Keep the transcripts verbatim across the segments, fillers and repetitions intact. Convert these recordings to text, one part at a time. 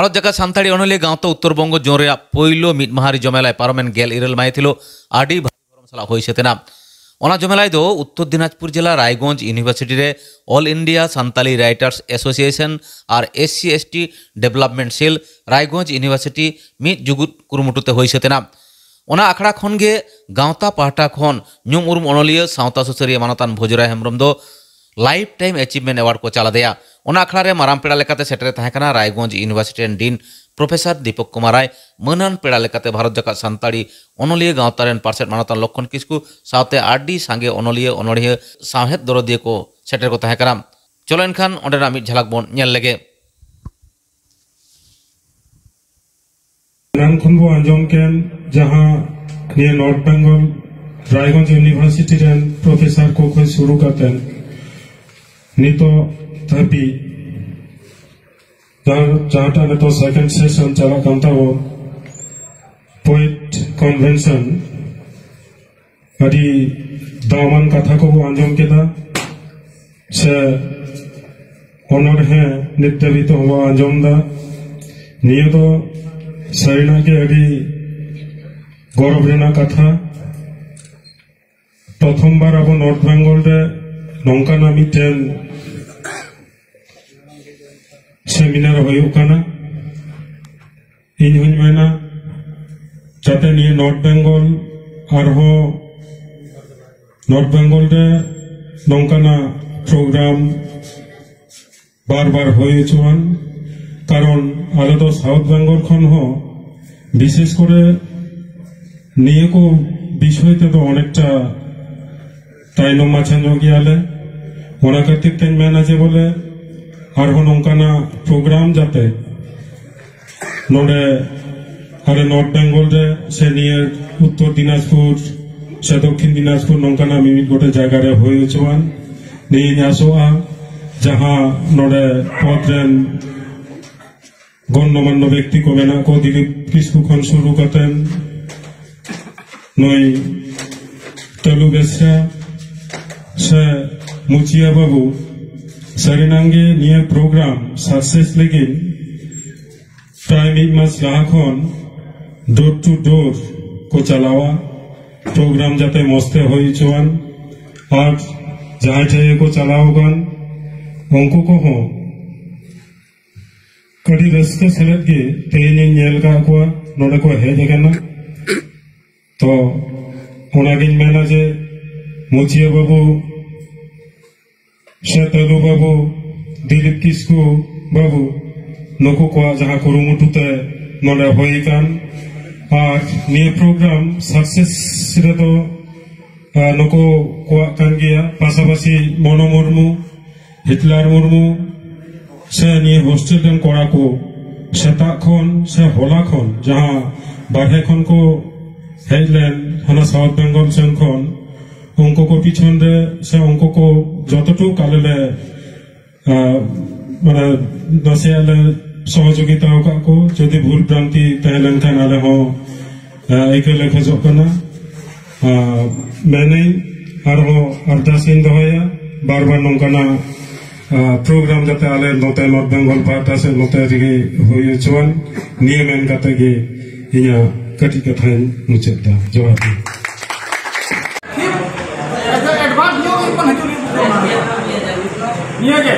ᱵᱷᱟᱨᱚᱛ ᱡᱟᱠᱟᱛ ᱥᱟᱱᱛᱟᱲᱤ ᱚᱱᱚᱞᱤᱭᱟᱹ ᱜᱟᱶᱛᱟ ᱩᱛᱛᱚᱨ ᱵᱚᱝᱜᱚ ᱡᱳᱱ ᱨᱮᱭᱟᱜ ᱯᱳᱭᱞᱳ ᱢᱤᱫ ᱢᱟᱦᱟ ᱨᱮ ᱡᱚᱢᱮᱞᱟᱭ ᱯᱟᱨᱚᱢᱮᱱ ᱜᱮᱞ ᱤᱨᱟᱹᱞ ᱢᱟᱹᱦᱤᱛ ᱦᱤᱞᱳᱜ ᱟᱹᱰᱤ ᱵᱷᱟᱹᱜᱤ ᱵᱷᱚᱨᱚᱢ ᱥᱟᱞᱟᱜ ᱦᱩᱭ ᱥᱟᱹᱛ ᱮᱱᱟ᱾ ᱚᱱᱟ ᱡᱚᱢᱮᱞᱟᱭ ᱫᱚ ᱩᱛᱛᱚᱨ ᱫᱤᱱᱟᱡᱽᱯᱩᱨ ᱡᱮᱞᱟ ᱨᱟᱭᱜᱚᱸᱡᱽ ᱤᱭᱩᱱᱤᱵᱷᱟᱨᱥᱤᱴᱤ ᱨᱮ all India Santali writers association R S C S T development cell Raiganj university ᱢᱤᱫ ᱡᱩᱜᱩᱫ ᱠᱩᱨᱩᱢᱩᱴᱩ ᱛᱮ ᱦᱩᱭ ᱥᱟᱹᱛ ᱮᱱᱟ᱾ ᱚᱱᱟ ᱟᱠᱷᱲᱟ ᱠᱷᱚᱱ ᱜᱮ ᱜᱟᱶᱛᱟ ᱯᱟᱦᱴᱟ ᱠᱷᱚᱱ ᱧᱩᱢ ᱩᱨᱩᱢ ᱚᱱᱚᱞᱤᱭᱟᱹ ᱥᱟᱶᱛᱟ ᱥᱩᱥᱟᱹᱨᱤᱭᱟᱹ ᱢᱟᱱᱚᱛᱟᱱ ᱵᱷᱳᱡᱽᱨᱟᱭ ᱦᱮᱢᱵᱨᱚᱢ ᱫᱚ ᱞᱟᱭᱤᱯᱷ ᱴᱟᱭᱤᱢ ᱮᱪᱤᱵᱷᱢᱮᱱᱴ ᱮᱣᱟᱨᱰ ᱠᱚ ᱪᱟᱞ ᱟᱫᱮᱭᱟ᱾ ᱚᱱᱟ ᱟᱠᱷᱲᱟ ᱨᱮ ᱢᱟᱨᱟᱝ ᱯᱮᱲᱟ ᱞᱮᱠᱟᱛᱮ ᱥᱮᱴᱮᱨ ᱛᱟᱦᱮᱸ ᱠᱟᱱᱟ ᱨᱟᱭᱜᱚᱸᱡᱽ ᱤᱭᱩᱱᱤᱵᱷᱟᱨᱥᱤᱴᱤ ᱨᱮᱱ ᱰᱤᱱ ᱯᱨᱚᱯᱷᱮᱥᱚᱨ ᱫᱤᱯᱚᱠ ᱠᱩᱢᱟᱨ ᱨᱟᱭ, ᱢᱟᱹᱱᱟᱱ ᱯᱮᱲᱟ ᱞᱮᱠᱟᱛᱮ ᱵᱷᱟᱨᱚᱛ ᱡᱟᱠᱟᱛ ᱥᱟᱱᱛᱟᱲᱤ ᱚᱱᱚᱞᱤᱭᱟᱹ ᱜᱟᱶᱛᱟ ᱨᱮᱱ ᱯᱟᱨᱥᱮᱛ ᱢᱟᱱᱚᱛᱟᱱ ᱞᱚᱠᱠᱷᱚᱱ ᱠᱤᱥᱠᱩ ᱥᱟᱶᱛᱮ ᱟᱹᱰᱤ ᱥᱟᱸᱜᱮ ᱚᱱᱚᱞᱤᱭᱟᱹ, ᱚᱱᱚᱲᱦᱤᱭᱟᱹ, ᱥᱟᱶᱦᱮᱫ ᱫᱚᱨᱚᱫᱤᱭᱟᱹ ᱠᱚ ᱥᱮᱴᱮᱨ ᱠᱚ ᱛᱟᱦᱮᱸ ᱠᱟᱱᱟ᱾ ᱪᱚᱞᱚ ᱮᱱᱠᱷᱟᱱ ᱚᱸᱰᱮᱱᱟᱜ ᱢᱤᱫ ᱡᱷᱟᱞᱟᱠ ᱵᱚᱱ ᱧᱮᱞ ᱞᱮᱜᱮ᱾ ᱮᱱᱟᱝ ᱠᱷᱚᱱ ᱵᱚ ᱟᱸᱡᱚᱢ ᱠᱮᱱ ᱡᱟᱦᱟᱸ ᱱᱤᱭᱟᱹ ᱱᱚᱨᱛᱷ ᱵᱮᱝᱜᱚᱞ ᱨᱟᱭᱜᱚᱸᱡᱽ ᱤᱭᱩᱱᱤᱵᱷᱟᱨᱥᱤᱴᱤ ᱨᱮᱱ ᱯᱨᱚᱯᱷᱮᱥᱚᱨ ᱠᱚ ᱠᱷᱚᱱ ᱥᱩᱨᱩ ᱠᱟᱛᱮ ᱱᱤᱛᱚᱜ ᱫᱷᱟᱹᱵᱤᱡ ᱡᱟᱦᱟᱸ, ᱡᱟᱦᱟᱸᱴᱟᱜ ᱱᱤᱛᱚᱜ ᱥᱮᱠᱮᱱᱰ ᱥᱮᱥᱚᱱ ᱪᱟᱞᱟᱜ ᱠᱟᱱ ᱛᱟᱵᱚᱱ, ᱯᱳᱭᱮᱴ ᱠᱚᱱᱵᱷᱮᱱᱥᱚᱱ, ᱟᱹᱰᱤ ᱫᱟᱢᱟᱱ ᱠᱟᱛᱷᱟ ᱠᱚᱵᱚ ᱟᱸᱡᱚᱢ ᱠᱮᱫᱟ, ᱥᱮ ᱚᱱᱚᱬᱦᱮ ᱱᱤᱛ ᱫᱷᱟᱹᱵᱤᱡ ᱛᱮᱦᱚᱸ ᱵᱚ ᱟᱸᱡᱚᱢ ᱮᱫᱟ᱾ ᱱᱤᱭᱟᱹ ᱫᱚ ᱥᱟᱹᱨᱤᱱᱟᱜ ᱜᱮ ᱟᱹᱰᱤ ᱜᱚᱨᱚᱵᱽ ᱨᱮᱱᱟᱜ ᱠᱟᱛᱷᱟ᱾ ᱯᱨᱚᱛᱷᱚᱢ ᱵᱟᱨ ᱟᱵᱚ ᱱᱚᱨᱛᱷ ᱵᱮᱝᱜᱚᱞ ᱨᱮ ᱱᱚᱝᱠᱟᱱᱟᱜ ᱢᱤᱫᱴᱮᱱ ᱥᱮᱢᱤᱱᱟᱨ ᱦᱩᱭᱩᱜ ᱠᱟᱱᱟ᱾ ᱤᱧ ᱦᱚᱧ ᱢᱮᱱᱟ, ᱡᱟᱛᱮ ᱱᱤᱭᱟᱹ ᱱᱚᱨᱛᱷ ᱵᱮᱝᱜᱚᱞ ᱟᱨᱦᱚᱸ ᱱᱚᱨᱛᱷ ᱵᱮᱝᱜᱚᱞ ᱨᱮ ᱱᱚᱝᱠᱟᱱᱟᱜ ᱯᱨᱳᱜᱨᱟᱢ ᱵᱟᱨ ᱵᱟᱨ ᱦᱩᱭ ᱦᱚᱪᱚᱣᱟᱱ, ᱠᱟᱨᱚᱱ ᱟᱞᱮ ᱫᱚ ᱥᱟᱣᱩᱛᱷ ᱵᱮᱝᱜᱚᱞ ᱠᱷᱚᱱ ᱦᱚᱸ ᱵᱤᱥᱮᱥ ᱠᱚᱨᱮ ᱱᱤᱭᱟᱹ ᱠᱚ ᱵᱤᱥᱚᱭ ᱛᱮᱫᱚ ᱚᱱᱮᱠᱴᱟ ᱛᱟᱭᱱᱚᱢ ᱢᱟᱪᱷᱟ ᱧᱚᱜ ᱜᱮᱭᱟᱞᱮ᱾ ᱚᱱᱟ ᱠᱷᱟᱹᱛᱤᱨ ᱛᱮᱧ ᱢᱮᱱᱟ ᱡᱮ ᱵᱚᱞᱮ ᱟᱨᱦᱚᱸ ᱱᱚᱝᱠᱟᱱᱟᱜ ᱯᱨᱳᱜᱨᱟᱢ ᱡᱟᱛᱮ ᱱᱚᱰᱮ ᱟᱞᱮ ᱱᱚᱨᱛᱷ ᱵᱮᱝᱜᱚᱞ ᱨᱮ ᱥᱮ ᱱᱤᱭᱟᱹ ᱩᱛᱛᱚᱨ ᱫᱤᱱᱟᱡᱽᱯᱩᱨ ᱥᱮ ᱫᱚᱠᱠᱷᱤᱱ ᱫᱤᱱᱟᱡᱽᱯᱩᱨ ᱱᱚᱝᱠᱟᱱᱟᱜ ᱢᱤᱢᱤᱫ ᱜᱚᱴᱮᱡ ᱡᱟᱭᱜᱟ ᱨᱮ ᱦᱩᱭ ᱦᱚᱪᱚᱣᱟᱱ, ᱱᱤᱭᱟᱹᱧ ᱟᱥᱚᱜᱼᱟ᱾ ᱡᱟᱦᱟᱸ ᱱᱚᱰᱮ ᱯᱚᱫᱽ ᱨᱮᱱ ᱜᱚᱱᱱᱚᱢᱟᱱᱱᱚ ᱵᱮᱠᱛᱤ ᱠᱚ ᱢᱮᱱᱟᱜ ᱠᱚ, ᱫᱤᱞᱤᱯ ᱠᱤᱥᱠᱩ ᱠᱷᱚᱱ ᱥᱩᱨᱩ ᱠᱟᱛᱮᱱ ᱱᱩᱭ ᱛᱟᱹᱞᱩ ᱵᱮᱥᱨᱟ ᱥᱮ ᱢᱩᱪᱤᱭᱟ ᱵᱟᱹᱵᱩ, ᱥᱟᱹᱨᱤᱱᱟᱝ ᱜᱮ ᱱᱤᱭᱟᱹ ᱯᱨᱳᱜᱨᱟᱢ ᱥᱟᱠᱥᱮᱥ ᱞᱟᱹᱜᱤᱫ ᱯᱨᱟᱭ ᱢᱤᱫ ᱢᱟᱥ ᱞᱟᱦᱟ ᱠᱷᱚᱱ ᱰᱳᱨ ᱴᱩ ᱰᱳᱨ ᱠᱚ ᱪᱟᱞᱟᱣᱟ, ᱯᱨᱳᱜᱨᱟᱢ ᱡᱟᱛᱮ ᱢᱚᱸᱡᱽ ᱛᱮ ᱦᱩᱭ ᱦᱚᱪᱚᱣᱟᱱ᱾ ᱟᱨ ᱡᱟᱦᱟᱸᱭ ᱴᱷᱮᱱ ᱜᱮᱠᱚ ᱪᱟᱞᱟᱣ ᱟᱠᱟᱱ, ᱩᱱᱠᱩ ᱠᱚᱦᱚᱸ ᱟᱹᱰᱤ ᱨᱟᱹᱥᱠᱟᱹ ᱥᱮᱞᱮᱫ ᱜᱮ ᱛᱮᱦᱮᱧᱤᱧ ᱧᱮᱞ ᱟᱠᱟᱫ ᱠᱚᱣᱟ, ᱱᱚᱰᱮ ᱠᱚ ᱦᱮᱡ ᱟᱠᱟᱱᱟ᱾ ᱛᱚ ᱚᱱᱟᱜᱤᱧ ᱢᱮᱱᱟ ᱡᱮ ᱢᱩᱪᱤᱭᱟᱹ ᱵᱟᱹᱵᱩ ᱥᱮ ᱛᱟᱹᱞᱩ ᱵᱟᱹᱵᱩ, ᱫᱤᱞᱤᱯ ᱠᱤᱥᱠᱩ ᱵᱟᱹᱵᱩ, ᱱᱩᱠᱩ ᱠᱚᱣᱟᱜ ᱡᱟᱦᱟᱸ ᱠᱩᱨᱩᱢᱩᱴᱩ ᱛᱮ ᱱᱚᱰᱮ ᱦᱩᱭ ᱟᱠᱟᱱ, ᱟᱨ ᱱᱤᱭᱟᱹ ᱯᱨᱳᱜᱨᱟᱢ ᱥᱟᱠᱥᱮᱥ ᱨᱮᱫᱚ, ᱟᱨ ᱱᱩᱠᱩ ᱠᱚᱣᱟᱜ ᱠᱟᱱ ᱜᱮᱭᱟ᱾ ᱯᱟᱥᱟᱯᱟᱥᱤ ᱢᱚᱱᱳ ᱢᱩᱨᱢᱩ, ᱦᱤᱴᱞᱟᱨ ᱢᱩᱨᱢᱩ, ᱥᱮ ᱱᱤᱭᱟᱹ ᱦᱳᱥᱴᱮᱞ ᱨᱮᱱ ᱠᱚᱲᱟ ᱠᱚ ᱥᱮᱛᱟᱜ ᱠᱷᱚᱱ ᱥᱮ ᱦᱚᱞᱟ ᱠᱷᱚᱱ ᱡᱟᱦᱟᱸ ᱵᱟᱨᱦᱮ ᱠᱷᱚᱱ ᱠᱚ ᱦᱮᱡ ᱞᱮᱱ, ᱦᱟᱱᱟ ᱥᱟᱣᱩᱛᱷ ᱵᱮᱝᱜᱚᱞ ᱥᱮᱱ ᱠᱷᱚᱱ, ᱩᱱᱠᱩ ᱠᱚ ᱯᱤᱪᱷᱚᱱ ᱨᱮ ᱥᱮ ᱩᱱᱠᱩ ᱠᱚ ᱡᱚᱛᱚᱴᱩᱠ ᱟᱞᱮ ᱞᱮ, ᱟᱸ, ᱢᱟᱱᱮ, ᱱᱟᱥᱮᱭᱟᱜ ᱞᱮ ᱥᱚᱦᱚᱡᱳᱜᱤᱛᱟ ᱟᱠᱟᱫ ᱠᱚ᱾ ᱡᱩᱫᱤ ᱵᱷᱩᱞ ᱵᱷᱨᱟᱱᱛᱤ ᱛᱟᱦᱮᱸ ᱞᱮᱱᱠᱷᱟᱱ ᱟᱞᱮ ᱦᱚᱸ, ᱟᱸ, ᱟᱹᱭᱠᱟᱹ ᱞᱮ ᱠᱷᱚᱡᱚᱜ ᱠᱟᱱᱟ᱾ ᱟᱸ, ᱢᱮᱱᱟᱹᱧ, ᱟᱨᱦᱚᱸ ᱟᱨᱫᱟᱥ ᱤᱧ ᱫᱚᱦᱚᱭᱟ, ᱵᱟᱨ ᱵᱟᱨ ᱱᱚᱝᱠᱟᱱᱟᱜ, ᱟᱸ, ᱯᱨᱳᱜᱨᱟᱢ ᱡᱟᱛᱮ ᱟᱞᱮ ᱱᱚᱛᱮ ᱱᱚᱨᱛᱷ ᱵᱮᱝᱜᱚᱞ ᱯᱟᱦᱴᱟ ᱥᱮᱫ ᱱᱚᱛᱮ ᱨᱮᱜᱮ ᱦᱩᱭ ᱦᱚᱪᱚᱣᱟᱱ, ᱱᱤᱭᱟᱹ ᱢᱮᱱ ᱠᱟᱛᱮ ᱜᱮ ᱤᱧᱟᱹᱜ ᱠᱟᱹᱴᱤᱡ ᱠᱟᱛᱷᱟᱧ ᱢᱩᱪᱟᱹᱫ ᱮᱫᱟ᱾ ᱡᱚᱦᱟᱨ ᱜᱮ᱾ ᱮᱰᱵᱷᱟᱱᱥ ᱧᱚᱜ ᱜᱮ ᱵᱚᱱ ᱦᱤᱡᱩᱜ ᱞᱟᱹᱜᱤᱫ ᱱᱤᱭᱟᱹ ᱜᱮ᱾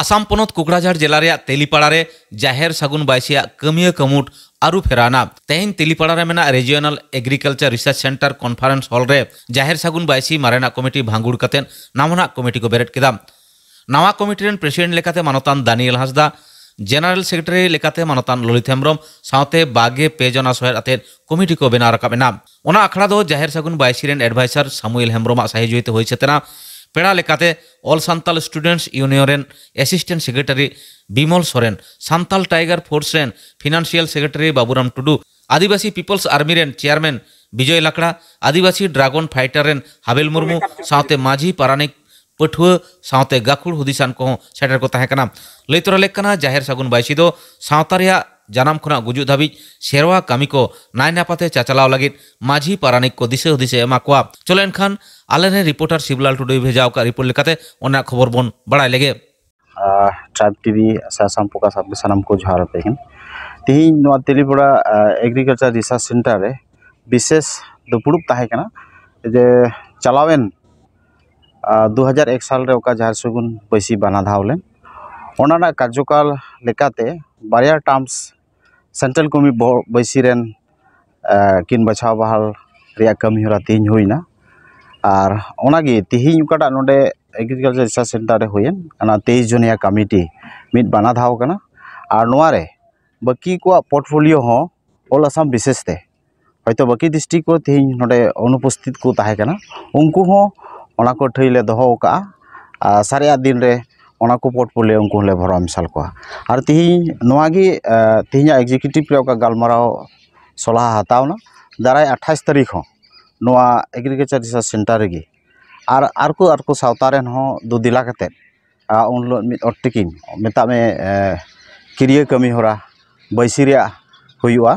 ᱟᱥᱟᱢ ᱯᱚᱱᱚᱛ ᱠᱩᱠᱲᱟᱡᱷᱟᱲ ᱡᱮᱞᱟ ᱨᱮᱭᱟᱜ ᱛᱮᱞᱤᱯᱟᱲᱟ ᱨᱮ ᱡᱟᱦᱮᱨ ᱥᱟᱹᱜᱩᱱ ᱵᱟᱭᱥᱤᱭᱟᱜ ᱠᱟᱹᱢᱤᱭᱟᱹ ᱠᱟᱹᱢᱩᱴ ᱟᱹᱨᱩ ᱯᱷᱮᱨᱟᱣ ᱮᱱᱟ᱾ ᱛᱮᱦᱮᱧ ᱛᱮᱞᱤᱯᱟᱲᱟ ᱨᱮ ᱢᱮᱱᱟᱜ regional agricultural research centre conference hall ᱨᱮ ᱡᱟᱦᱮᱨ ᱥᱟᱹᱜᱩᱱ ᱵᱟᱭᱥᱤ ᱢᱟᱨᱮᱱᱟᱜ ᱠᱚᱢᱤᱴᱤ ᱵᱷᱟᱸᱜᱩᱲ ᱠᱟᱛᱮ ᱱᱟᱣᱟᱱᱟᱜ ᱠᱚᱢᱤᱴᱤ ᱠᱚ ᱵᱮᱨᱮᱫ ᱠᱮᱫᱟ᱾ ᱱᱟᱣᱟ ᱠᱚᱢᱤᱴᱤ ᱨᱮᱱ ᱯᱨᱮᱥᱤᱰᱮᱱᱴ ᱞᱮᱠᱟᱛᱮ ᱢᱟᱱᱚᱛᱟᱱ ᱫᱟᱱᱤᱭᱮᱞ ᱦᱟᱸᱥᱫᱟ, ᱡᱮᱱᱟᱨᱮᱞ ᱥᱮᱠᱨᱮᱴᱟᱨᱤ ᱞᱮᱠᱟᱛᱮ ᱢᱟᱱᱚᱛᱟᱱ ᱞᱚᱞᱤᱛ ᱦᱮᱢᱵᱽᱨᱚᱢ ᱥᱟᱶᱛᱮ ᱵᱟᱜᱮ ᱯᱮ ᱡᱚᱱᱟ ᱥᱚᱦᱮᱫ ᱟᱛᱮᱫ ᱠᱚᱢᱤᱴᱤ ᱠᱚ ᱵᱮᱱᱟᱣ ᱨᱟᱠᱟᱵ ᱮᱱᱟ᱾ ᱚᱱᱟ ᱟᱠᱷᱲᱟ ᱫᱚ ᱡᱟᱦᱮᱨ ᱥᱟᱹᱜᱩᱱ ᱵᱟᱭᱥᱤ ᱨᱮᱱ ᱮᱰᱵᱷᱟᱭᱥᱟᱨ ᱥᱟᱢᱩᱭᱮᱞ ᱦᱮᱢᱵᱽᱨᱚᱢᱟᱜ ᱥᱟᱹᱦᱤᱡᱩᱦᱤ ᱛᱮ ᱦᱩᱭ ᱥᱟᱹᱛ ᱮᱱᱟ᱾ ᱯᱮᱲᱟ ᱞᱮᱠᱟᱛᱮ ᱚᱞ ᱥᱟᱱᱛᱟᱞ ᱥᱴᱩᱰᱮᱱᱴᱥ ᱤᱭᱩᱱᱤᱭᱚᱱ ᱨᱮᱱ assistant secretary Bimal Soren, Santal tiger force ᱨᱮᱱ ᱯᱷᱤᱱᱟᱱᱥᱤᱭᱟᱞ ᱥᱮᱠᱨᱮᱴᱟᱨᱤ ᱵᱟᱵᱩᱨᱟᱢ ᱴᱩᱰᱩ, ᱟᱹᱫᱤᱵᱟᱹᱥᱤ ᱯᱤᱯᱚᱞᱥ ᱟᱨᱢᱤ ᱨᱮᱱ ᱪᱮᱭᱟᱨᱢᱮᱱ ᱵᱤᱡᱚᱭ ᱞᱟᱠᱲᱟ, ᱟᱹᱫᱤᱵᱟᱹᱥᱤ ᱰᱨᱟᱜᱚᱱ ᱯᱷᱟᱭᱴᱟᱨ ᱨᱮᱱ ᱦᱟᱵᱮᱞ ᱢᱩᱨᱢᱩ ᱥᱟᱶᱛᱮ ᱢᱟᱹᱡᱷᱤ ᱯᱟᱨᱟᱱᱤᱠ, ᱯᱟᱹᱴᱷᱩᱣᱟᱹ ᱥᱟᱶᱛᱮ ᱜᱟᱹᱠᱷᱩᱲ ᱦᱩᱫᱤᱥᱟᱱ ᱠᱚᱦᱚᱸ ᱥᱮᱴᱮᱨ ᱠᱚ ᱛᱟᱦᱮᱸ ᱠᱟᱱᱟ᱾ ᱞᱟᱹᱭ ᱛᱚᱨᱟ ᱞᱮᱠ ᱠᱟᱱᱟ, ᱡᱟᱦᱮᱨ ᱥᱟᱹᱜᱩᱱ ᱵᱟᱭᱥᱤ ᱫᱚ ᱥᱟᱶᱛᱟ ᱨᱮᱭᱟᱜ ᱡᱟᱱᱟᱢ ᱠᱷᱚᱱᱟᱜ ᱜᱩᱡᱩᱜ ᱫᱷᱟᱹᱵᱤᱡ ᱥᱮᱨᱣᱟ ᱠᱟᱹᱢᱤ ᱠᱚ ᱱᱟᱭ ᱱᱟᱯᱟᱛᱮ ᱪᱟᱪᱟᱞᱟᱣ ᱞᱟᱹᱜᱤᱫ ᱢᱟᱹᱡᱷᱤ ᱯᱟᱨᱟᱱᱤᱠ ᱠᱚ ᱫᱤᱥᱟᱹ ᱦᱩᱫᱤᱥ ᱮ ᱮᱢᱟ ᱠᱚᱣᱟ᱾ ᱪᱚᱞᱚ ᱮᱱᱠᱷᱟᱱ ᱟᱞᱮᱨᱮᱱ ᱨᱤᱯᱳᱨᱴᱟᱨ ᱥᱤᱵᱩᱞᱟᱞ ᱴᱩᱰᱩᱭ ᱵᱷᱮᱡᱟ ᱟᱠᱟᱫ ᱨᱤᱯᱳᱨᱴ ᱞᱮᱠᱟᱛᱮ ᱚᱱᱟ ᱠᱷᱚᱵᱚᱨ ᱵᱚᱱ ᱵᱟᱲᱟᱭ ᱞᱮᱜᱮ᱾ ᱴᱨᱟᱭᱤᱵᱽ ᱴᱤᱵᱷᱤ ᱥᱮ ᱟᱥᱟᱢ ᱯᱷᱳᱠᱟᱥ, ᱟᱯᱮ ᱥᱟᱱᱟᱢ ᱠᱚ ᱡᱚᱦᱟᱨ ᱟᱯᱮ ᱠᱟᱱᱟ᱾ ᱛᱮᱦᱮᱧ ᱱᱚᱣᱟ ᱛᱮᱞᱤᱯᱟᱲᱟ ᱮᱜᱽᱨᱤᱠᱟᱞᱪᱟᱨ ᱨᱤᱥᱟᱨᱪ ᱥᱮᱱᱴᱟᱨ ᱨᱮ ᱵᱤᱥᱮᱥ ᱫᱩᱯᱲᱩᱵ ᱛᱟᱦᱮᱸ ᱠᱟᱱᱟ ᱡᱮ ᱪᱟᱞᱟᱣᱮᱱ ᱫᱩ ᱦᱟᱡᱟᱨ ᱮᱠ ᱥᱟᱞ ᱨᱮ ᱚᱠᱟ ᱡᱟᱦᱮᱨ ᱥᱟᱹᱜᱩᱱ ᱵᱟᱹᱭᱥᱤ ᱵᱟᱱᱟ ᱫᱷᱟᱣ ᱞᱮᱱ, ᱚᱱᱟ ᱨᱮᱱᱟᱜ ᱠᱟᱨᱡᱚᱠᱟᱞ ᱞᱮᱠᱟᱛᱮ ᱵᱟᱨᱭᱟ ᱴᱟᱨᱢᱥ ᱥᱮᱱᱴᱨᱟᱞ ᱠᱚᱢᱤᱴᱤ ᱵᱟᱹᱭᱥᱤ ᱨᱮᱱ ᱠᱤᱱ ᱵᱟᱪᱷᱟᱣ ᱵᱟᱦᱟᱞ ᱨᱮᱭᱟᱜ ᱠᱟᱹᱢᱤ ᱦᱚᱨᱟ ᱛᱮᱦᱮᱧ ᱦᱩᱭᱱᱟ᱾ ᱟᱨ ᱚᱱᱟᱜᱮ ᱛᱮᱦᱮᱧ ᱚᱠᱟᱴᱟᱜ ᱱᱚᱰᱮ ᱮᱜᱽᱨᱤᱠᱟᱞᱪᱟᱨ ᱨᱤᱥᱟᱨᱪ ᱥᱮᱱᱴᱟᱨ ᱨᱮ ᱦᱩᱭᱮᱱ, ᱚᱱᱟ ᱛᱮᱭᱤᱥ ᱡᱚᱱᱤᱭᱟ ᱠᱚᱢᱤᱴᱤ ᱢᱤᱫ ᱵᱟᱱᱟ ᱫᱷᱟᱣ ᱠᱟᱱᱟ᱾ ᱟᱨ ᱱᱚᱣᱟᱨᱮ ᱵᱟᱹᱠᱤ ᱠᱚᱣᱟᱜ ᱯᱳᱨᱴᱯᱷᱳᱞᱤᱭᱳ ᱦᱚᱸ ᱚᱞ ᱟᱥᱟᱢ ᱵᱤᱥᱮᱥ ᱛᱮ ᱦᱚᱭᱛᱳ ᱵᱟᱹᱠᱤ ᱰᱤᱥᱴᱨᱤᱠᱴ ᱠᱚ ᱛᱮᱦᱮᱧ ᱱᱚᱰᱮ ᱚᱱᱩᱯᱚᱥᱛᱷᱤᱛ ᱠᱚ ᱛᱟᱦᱮᱸ ᱠᱟᱱᱟ, ᱩᱱᱠᱩ ᱦᱚᱸ ᱚᱱᱟ ᱠᱚ ᱴᱷᱟᱹᱭ ᱞᱮ ᱫᱚᱦᱚ ᱟᱠᱟᱫᱼᱟ᱾ ᱟᱨ ᱥᱟᱨᱮᱡᱟᱜ ᱫᱤᱱ ᱨᱮ ᱚᱱᱟ ᱠᱚ ᱯᱳᱨᱴᱯᱷᱳᱞᱤᱭᱳ ᱩᱱᱠᱩ ᱦᱚᱸᱞᱮ ᱵᱷᱚᱨᱟᱣ ᱢᱮᱥᱟᱞ ᱠᱚᱣᱟ᱾ ᱟᱨ ᱛᱮᱦᱮᱧ ᱱᱚᱣᱟ ᱜᱮ ᱛᱮᱦᱮᱧᱟᱜ ᱮᱜᱽᱡᱤᱠᱤᱭᱩᱴᱤᱵᱷ ᱨᱮ ᱚᱠᱟ ᱜᱟᱞᱢᱟᱨᱟᱣ ᱥᱚᱞᱦᱟ ᱦᱟᱛᱟᱣ ᱮᱱᱟ, ᱫᱟᱨᱟᱭ ᱟᱴᱷᱟᱥ ᱛᱟᱹᱨᱤᱠᱷ ᱦᱚᱸ ᱱᱚᱣᱟ ᱮᱜᱽᱨᱤᱠᱟᱞᱪᱟᱨ ᱨᱤᱥᱟᱨᱪ ᱥᱮᱱᱴᱟᱨ ᱨᱮᱜᱮ ᱟᱨ ᱟᱨᱠᱚ ᱟᱨᱠᱚ ᱥᱟᱶᱛᱟ ᱨᱮᱱ ᱦᱚᱸ ᱫᱩ ᱫᱮᱞᱟ ᱠᱟᱛᱮᱫ ᱟᱨ ᱩᱱ ᱦᱤᱞᱳᱜ ᱢᱤᱫ ᱚᱠᱛᱮ ᱠᱤᱱ ᱢᱮᱛᱟᱜ ᱢᱮ, ᱮ, ᱠᱤᱨᱭᱟᱹ ᱠᱟᱹᱢᱤ ᱦᱚᱨᱟ ᱵᱟᱹᱭᱥᱤ ᱨᱮᱭᱟᱜ ᱦᱩᱭᱩᱜᱼᱟ᱾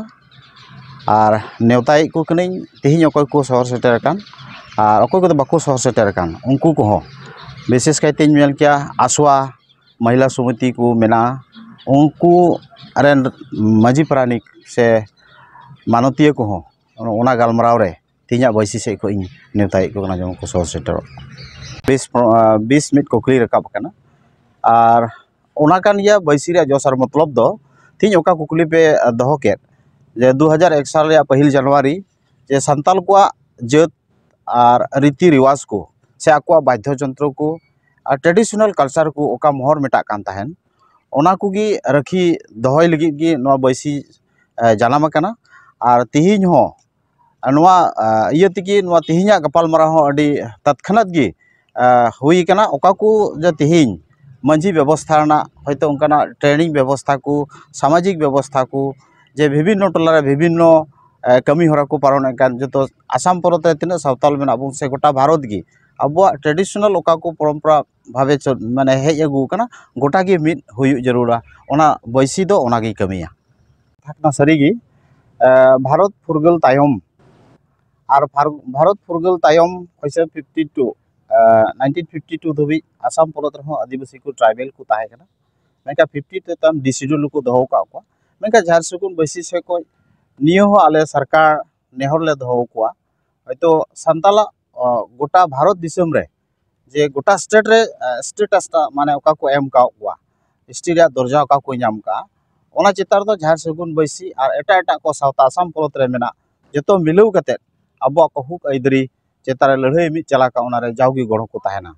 ᱟᱨ ᱱᱮᱣᱛᱟᱭᱮᱫ ᱠᱚ ᱠᱟᱹᱱᱟᱹᱧ ᱛᱮᱦᱮᱧ ᱚᱠᱚᱭ ᱠᱚ ᱥᱚᱦᱚᱨ ᱥᱮᱴᱮᱨ ᱟᱠᱟᱱ, ᱟᱨ ᱚᱠᱚᱭ ᱠᱚᱫᱚ ᱵᱟᱠᱚ ᱥᱚᱦᱚᱨ ᱥᱮᱴᱮᱨ ᱟᱠᱟᱱ, ᱩᱱᱠᱩ ᱠᱚᱦᱚᱸ ᱵᱤᱥᱮᱥ ᱠᱟᱭᱛᱮᱧ ᱢᱮᱱ ᱠᱮᱭᱟ ᱟᱥᱣᱟ ᱢᱚᱦᱤᱞᱟ ᱥᱚᱢᱤᱛᱤ ᱠᱚ ᱢᱮᱱᱟᱜᱼᱟ, ᱩᱱᱠᱩ ᱨᱮᱱ ᱢᱟᱹᱡᱷᱤ ᱯᱟᱨᱟᱱᱤᱠ ᱥᱮ ᱢᱟᱱᱚᱛᱤᱭᱟᱹ ᱠᱚᱦᱚᱸ ᱚᱱᱟ ᱜᱟᱞᱢᱟᱨᱟᱣ ᱨᱮ ᱛᱮᱦᱮᱧᱟᱜ ᱵᱟᱹᱭᱥᱤ ᱥᱮᱫ ᱠᱷᱚᱱ ᱤᱧ ᱱᱮᱣᱛᱟᱭᱮᱫ ᱠᱚ ᱠᱟᱱᱟ, ᱡᱮᱢᱚᱱ ᱠᱚ ᱥᱚᱦᱚᱨ ᱥᱮᱴᱮᱨᱚᱜ᱾ ᱵᱮᱥ, ᱵᱮᱥ ᱢᱤᱫ ᱠᱩᱠᱞᱤ ᱨᱟᱠᱟᱵ ᱟᱠᱟᱱᱟ᱾ ᱟᱨ ᱚᱱᱟ ᱠᱟᱱ ᱜᱮᱭᱟ ᱵᱟᱹᱭᱥᱤ ᱨᱮᱭᱟᱜ ᱡᱚᱥ ᱟᱨ ᱢᱚᱛᱞᱚᱵ ᱫᱚ᱾ ᱛᱮᱦᱮᱧ ᱚᱠᱟ ᱠᱩᱠᱞᱤ ᱯᱮ ᱫᱚᱦᱚ ᱠᱮᱫ, ᱡᱮ ᱫᱩ ᱦᱟᱡᱟᱨ ᱮᱠ ᱥᱟᱞ ᱨᱮᱭᱟᱜ ᱯᱟᱹᱦᱤᱞ ᱡᱟᱱᱩᱣᱟᱨᱤ ᱡᱮ ᱥᱟᱱᱛᱟᱞ ᱠᱚᱣᱟᱜ ᱡᱟᱹᱛ ᱟᱨ ᱨᱤᱛᱤ ᱨᱮᱣᱟᱡᱽ ᱠᱚ ᱥᱮ ᱟᱠᱚᱣᱟᱜ ᱵᱟᱫᱽᱫᱷᱚ ᱡᱚᱱᱛᱨᱚ ᱠᱚ ᱟᱨ ᱴᱨᱮᱰᱤᱥᱚᱱᱟᱞ ᱠᱟᱞᱪᱟᱨ ᱠᱚ ᱚᱠᱟ ᱢᱚᱦᱚᱨ ᱢᱮᱴᱟᱜ ᱠᱟᱱ ᱛᱟᱦᱮᱱ, ᱚᱱᱟ ᱠᱚᱜᱮ ᱨᱟᱹᱠᱷᱤ ᱫᱚᱦᱚᱭ ᱞᱟᱹᱜᱤᱫ ᱜᱮ ᱱᱚᱣᱟ ᱵᱟᱹᱭᱥᱤ, ᱮ, ᱡᱟᱱᱟᱢ ᱟᱠᱟᱱᱟ᱾ ᱟᱨ ᱛᱮᱦᱮᱧ ᱦᱚᱸ ᱱᱚᱣᱟ, ᱮ, ᱤᱭᱟᱹ ᱛᱮᱜᱮ ᱱᱚᱣᱟ ᱛᱮᱦᱮᱧᱟᱜ ᱜᱟᱯᱟᱞᱢᱟᱨᱟᱣ ᱦᱚᱸ ᱟᱹᱰᱤ ᱛᱟᱛᱠᱷᱟᱱᱟᱛ ᱜᱮ, ᱮ, ᱦᱩᱭ ᱟᱠᱟᱱᱟ᱾ ᱚᱠᱟ ᱠᱚ ᱡᱮ ᱛᱮᱦᱮᱧ ᱢᱟᱹᱡᱷᱤ ᱵᱮᱵᱚᱥᱛᱷᱟ ᱨᱮᱱᱟᱜ ᱦᱚᱭᱛᱳ ᱚᱱᱠᱟᱱᱟᱜ ᱴᱨᱮᱱᱤᱝ ᱵᱮᱵᱚᱥᱛᱷᱟ ᱠᱚ, ᱥᱟᱢᱟᱡᱤᱠ ᱵᱮᱵᱚᱥᱛᱷᱟ ᱠᱚ, ᱡᱮ ᱵᱤᱵᱷᱤᱱᱱᱚ ᱴᱚᱞᱟ ᱨᱮ ᱵᱤᱵᱷᱤᱱᱱᱚ, ᱮ, ᱠᱟᱹᱢᱤ ᱦᱚᱨᱟ ᱠᱚ ᱯᱟᱨᱚᱢᱮᱫ ᱠᱟᱱ, ᱡᱚᱛᱚ ᱟᱥᱟᱢ ᱯᱚᱱᱚᱛ ᱨᱮ ᱛᱤᱱᱟᱹᱜ ᱥᱟᱶᱛᱟᱞ ᱢᱮᱱᱟᱜ ᱵᱚᱱ ᱥᱮ ᱜᱚᱴᱟ ᱵᱷᱟᱨᱚᱛ ᱜᱮ ᱟᱵᱚᱣᱟᱜ ᱴᱨᱮᱰᱤᱥᱚᱱᱟᱞ ᱚᱠᱟ ᱠᱚ ᱯᱚᱨᱚᱢᱯᱚᱨᱟ ᱵᱷᱟᱵᱮ ᱪᱚ-, ᱢᱟᱱᱮ ᱦᱮᱡ ᱟᱹᱜᱩ ᱟᱠᱟᱱᱟ, ᱜᱚᱴᱟ ᱜᱮ ᱢᱤᱫ ᱦᱩᱭᱩᱜ ᱡᱟᱹᱨᱩᱲᱟ᱾ ᱚᱱᱟ ᱵᱟᱹᱭᱥᱤ ᱫᱚ ᱚᱱᱟ ᱜᱮᱭ ᱠᱟᱹᱢᱤᱭᱟ᱾ ᱠᱟᱛᱷᱟ ᱠᱟᱱᱟ ᱥᱟᱹᱨᱤ ᱜᱮ, ᱮ, ᱵᱷᱟᱨᱚᱛ ᱯᱷᱩᱨᱜᱟᱹᱞ ᱛᱟᱭᱚᱢ ᱟᱨ ᱵᱷᱟᱨ-, ᱵᱷᱟᱨᱚᱛ ᱯᱷᱩᱨᱜᱟᱹᱞ ᱛᱟᱭᱚᱢ ᱩᱱᱤᱥᱥᱚ ᱯᱷᱤᱯᱴᱤ ᱴᱩ, ᱮ, ᱱᱟᱭᱤᱱᱴᱤᱱ ᱯᱷᱤᱯᱴᱤ ᱴᱩ ᱫᱷᱟᱹᱵᱤᱡ ᱟᱥᱟᱢ ᱯᱚᱱᱚᱛ ᱨᱮᱦᱚᱸ ᱟᱹᱫᱤᱵᱟᱹᱥᱤ ᱠᱚ, ᱴᱨᱟᱭᱵᱮᱞ ᱠᱚ ᱛᱟᱦᱮᱸ ᱠᱟᱱᱟ᱾ ᱢᱮᱱᱠᱷᱟᱱ ᱯᱷᱤᱯᱴᱤ ᱛᱮ ᱛᱟᱭᱚᱢ ᱰᱤᱥᱤᱰᱩᱞ ᱠᱚ ᱫᱚᱦᱚ ᱟᱠᱟᱫ ᱠᱚᱣᱟ᱾ ᱢᱮᱱᱠᱷᱟᱱ ᱡᱷᱟᱲ ᱥᱤᱠᱩᱱ ᱵᱟᱹᱭᱥᱤ ᱥᱮᱫ ᱠᱷᱚᱱ ᱱᱤᱭᱟᱹ ᱦᱚᱸ ᱟᱞᱮ ᱥᱚᱨᱠᱟᱨ ᱱᱮᱦᱚᱨ ᱞᱮ ᱫᱚᱦᱚ ᱟᱠᱚᱣᱟ, ᱦᱚᱭᱛᱳ ᱥᱟᱱᱛᱟᱞᱟᱜ ᱜᱚᱴᱟ ᱵᱷᱟᱨᱚᱛ ᱫᱤᱥᱚᱢ ᱨᱮ ᱡᱮ ᱜᱚᱴᱟ ᱥᱴᱮᱴ ᱨᱮ ᱥᱴᱮᱴᱟᱥ ᱢᱟᱱᱮ ᱚᱠᱟ ᱠᱚ ᱮᱢ ᱟᱠᱟᱫ ᱠᱚᱣᱟ, ᱮᱥᱴᱤ ᱨᱮᱭᱟᱜ ᱫᱚᱨᱡᱟ ᱚᱠᱟ ᱠᱚ ᱧᱟᱢ ᱟᱠᱟᱫᱼᱟ, ᱚᱱᱟ ᱪᱮᱛᱟᱱ ᱨᱮᱫᱚ ᱡᱷᱟᱲ ᱥᱤᱠᱩᱱ ᱵᱟᱹᱭᱥᱤ ᱟᱨ ᱮᱴᱟᱜ ᱮᱴᱟᱜ ᱠᱚ ᱥᱟᱶᱛᱟ ᱟᱥᱟᱢ ᱯᱚᱱᱚᱛ ᱨᱮ ᱢᱮᱱᱟᱜ ᱡᱚᱛᱚ ᱢᱤᱞᱟᱹᱣ ᱠᱟᱛᱮ ᱟᱵᱚᱣᱟᱜ ᱠᱚ ᱦᱚᱠ ᱟᱹᱭᱫᱟᱹᱨᱤ ᱪᱮᱛᱟᱱ ᱨᱮ ᱞᱟᱹᱲᱦᱟᱹᱭ ᱢᱤᱫ ᱪᱟᱞᱟᱣ ᱠᱟᱜ, ᱚᱱᱟᱨᱮ ᱡᱟᱣᱜᱮ ᱜᱚᱲᱚ ᱠᱚ ᱛᱟᱦᱮᱱᱟ᱾